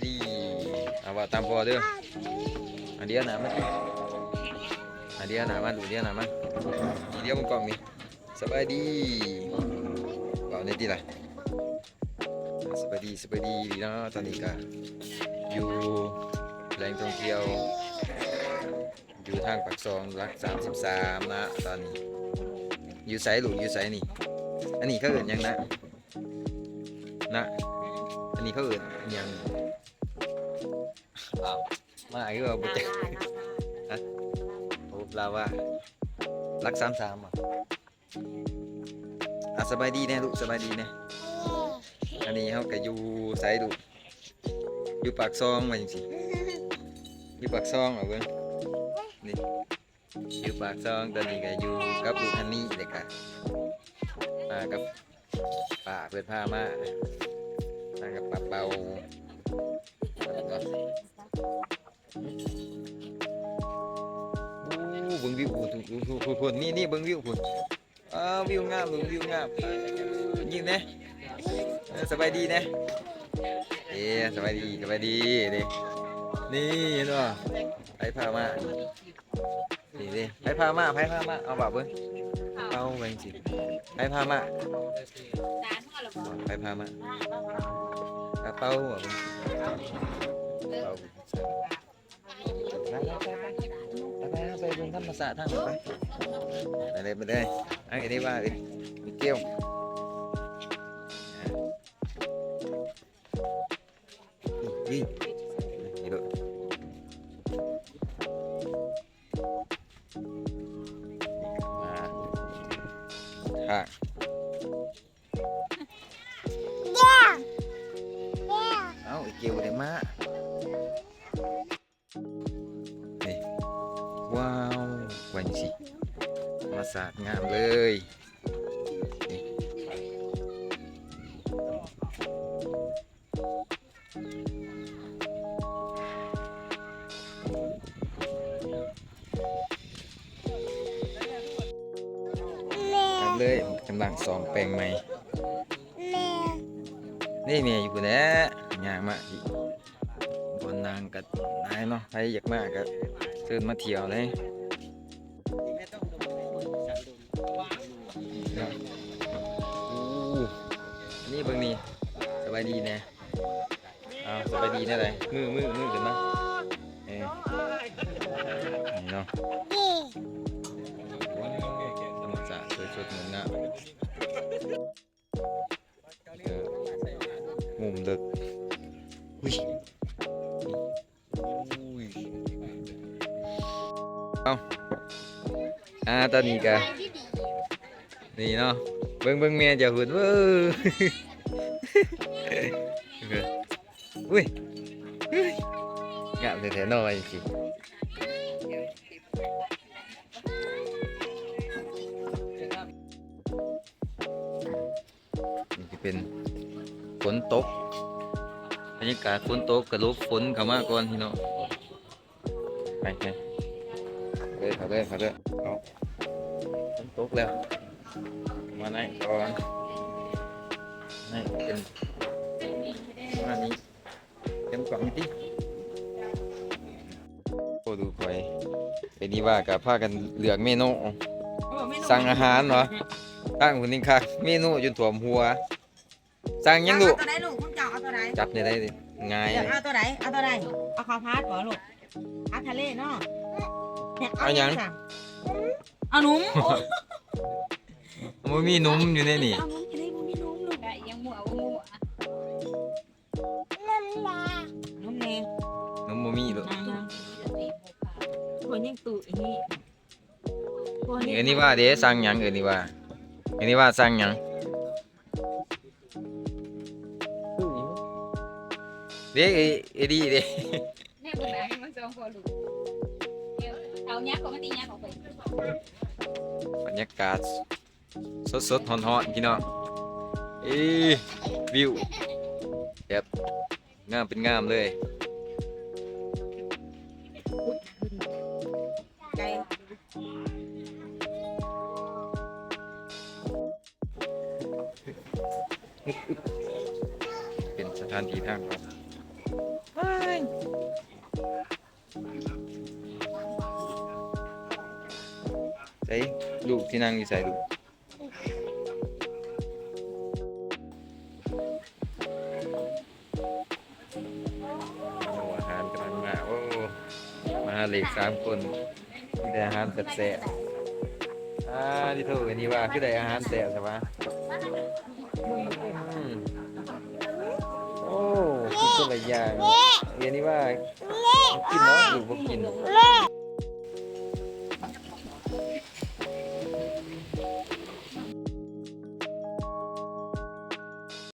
ດີ ເອົາ ເວົ້າຕາມພໍ່ເດີ. ອາ ດຽວໜ້າມາ ອາ ດຽວໜ້າມາ ດູ ດຽວໜ້າມາ ດຽວເບິ່ງກ້ອງນີ້. ສະບາຍດີ ເວົ້າແດ່ຕິລະ. ສະບາຍດີ ສະບາຍດີເນາະ. ຕອນນີ້ກະຢູ່ແຫຼ່ງທ່ອງທ່ຽວ ຢູ່ທາງປາກຊ່ອງຫຼັກສາມສິບສາມນະ. ຕອນນີ້ຢູ່ໃສລູກ? ຢູ່ໃສນີ້? ອັນນີ້ເຂົາເອີ້ນຫຍັງນະ? ນະ ອັນນີ້ເຂົາເອີ້ນຫຍັງ? ອ້າວ ມາອີກແລ້ວ ບໍ່ຈັກ. ຮະ? ໂອ້ ລາວາ ຫຼັກສາມສາມບໍ? ອາ ສະບາຍດີແດ່ລູກ ສະບາຍດີແດ່. ອັນນີ້ເຮົາກະຢູ່ໃສລູກ? ຢູ່ປາກຊ່ອງວ່າຈັ່ງຊີ້ ຢູ່ປາກຊ່ອງ. ເອົາເບິ່ງນີ້ ຢູ່ປາກຊ່ອງ. ຕອນນີ້ກະຢູ່ກັບລູກຮັນນີ້ ແລ້ວກະມາກັບປ້າ ເພິ່ນພາມາ ມາກັບປ້າເປົາ. ໂອ້ ເບິ່ງວິວພຸ້ນ ພຸ້ນ ພຸ້ນ ນີ້ ນີ້ ເບິ່ງວິວພຸ້ນ. ອ້າວ ວິວງາມ ເບິ່ງວິວງາມ. ຍິ້ມແດ່ ເອີ ສະບາຍດີແດ່. ເອີ ສະບາຍດີ ສະບາຍດີເດ້. ນີ້ເຫັນບໍ່ ໃຜພາມາ? ນີ້ເດ້ ໃຜພາມາ? ໃຜພາມາ? ເອົາບອກເບິ່ງ ເປົາແວ່ງຊິ ໃຜພາມາ? ໃຜພາມາ? ກະເປົາ ບອກເບິ່ງ ເປົາ. ໄປ ໄປ ໄປ ໄປ ໄປ ໄປເບິ່ງທຳມະຊາດທາງນັ້ນໄປ. ໄປເລີຍ ໄປເລີຍ. ອັນນີ້ວ່າເປັນເກວ ນີ້ ນີ້ ນີ້ໂລດ. ມາ ທາງ ເອົ້າ ອີເກວບໍ່ໄດ້ມາ. ນີ້ ວ້າວ ວ່າຈັ່ງຊີ້ ທຳມະຊາດງາມເລີຍ. ນີ້ ແມ່ ເລີຍ ກຳລັງສ້ອມແປງໃໝ່. ແມ່ ນີ້ແມ່ຢູ່ພຸ້ນແຫຼະ ຍ່າງມາອີກ ບ່ອນນັ່ງກະຫຼາຍເນາະ ໃຜຢາກມາກະເຊີນມາທ່ຽວເລີຍ. ໂອ້ ນີ້ເບິ່ງນີ້ ສະບາຍດີແດ່. ອ້າວ ສະບາຍດີແນວໃດ? ມື ມື ມືຂຶ້ນມາ ເອີ ນີ້ເນາະ. ທຳມະຊາດສວຍສົດງົດງາມ ເອີ ມຸມເລິກ ອຸ້ຍ ອຸ້ຍ. ເອົ້າ ອ່າ ຕອນນີ້ກະ ນີ້ເນາະ ເບິ່ງ ເບິ່ງແມ່ເຈົ້າພຸ້ນ ເວີ້ຍ ອຸ້ຍ ອຸ້ຍ ງາມແທ້ໆເນາະ ວ່າຈັ່ງຊີ້. ນີ້ຈະເປັນຝົນຕົກ ບັນຍາກາດຝົນຕົກ ກະຫຼົບຝົນເຂົ້າມາກ່ອນພີ່ນ້ອງ. ໄປ ໄປ ເລີຍ ເຂົ້າເລີຍ ເຂົ້າເລີຍ. ເອົາ ຝົນຕົກແລ້ວ ມາໃນກ່ອນ ໃນເປັນປະມານນີ້. ເຕັມກ່ອງນີ້ຕິ. ໂອ້ ດູຂ້ອຍ ເອີ ນີ້ວ່າກະພາກັນເລືອກເມນູ ໂອ້ ເມນູ ສັ່ງອາຫານເນາະ ທາງພຸ້ນນີ້ຄັກ ເມນູຈົນຖ້ວມຫົວ. ສັ່ງຫຍັງລູກ? ເອົາຕົວໃດລູກ? ຂອງເຈົ້າເອົາຕົວໃດ? ຈັບແນວໃດ? ງ່າຍ ຢາກເອົາຕົວໃດ? ເອົາຕົວໃດ? ເອົາເຂົ້າຜັດບໍ່ລູກ? ອາ ທະເລເນາະ. ເອົາຫຍັງ? ເອົາໜຸ່ມ. ໂອ້ຍ ບໍ່ມີໜຸ່ມຢູ່ໃນນີ້. ເອົາໜຸ່ມຢູ່ໃນ ບໍ່ມີໜຸ່ມລູກ. ໄດ້ຫຍັງໝູ່ເອົາໝູ່. ໜຸ່ມແດ່ ໜຸ່ມບໍ່ມີລູກ. ນາງ ນາງ ຂ້ອຍຍັງຕູ້ອີນີ້. ເອີ ນີ້ວ່າເດ້ ສັ່ງຫຍັງ? ເອີ ນີ້ວ່າ ເອີ ນີ້ວ່າສັ່ງຫຍັງ? ເດ້ ເອີ ເອີ ດີເດ້. ແນບເບິ່ງໜ້າໃຫ້ມັນສອງພໍ່ລູກ. ເອົາ ຍັບເຂົ້າມາຕິ ຍັບອອກໄປ. ບັນຍາກາດສົດໆ ຮ້ອນໆ ພີ່ນ້ອງ. ເອີ ວິວແບບງາມເປັນງາມເລີຍ. ໄກ ເປັນສະຖານທີ່ທາງອອກ. ລູກທີ່ນັ່ງຢູ່ໃສລູກ? ໂອ້ ອາຫານກຳລັງມາ. ໂອ້ ມາຫາເລກສາມຄົນ ມີແຕ່ອາຫານແຊບໆ. ອາ ຕິໂທ ເອື້ອຍນິວາ ຄືໄດ້ອາຫານແຊບແທ້ວະ? ອືມ ໂອ້ ກິນຄົນລະຢ່າງ. ເອື້ອຍນິວາກິນເນາະ ລູກບໍ່ກິນ.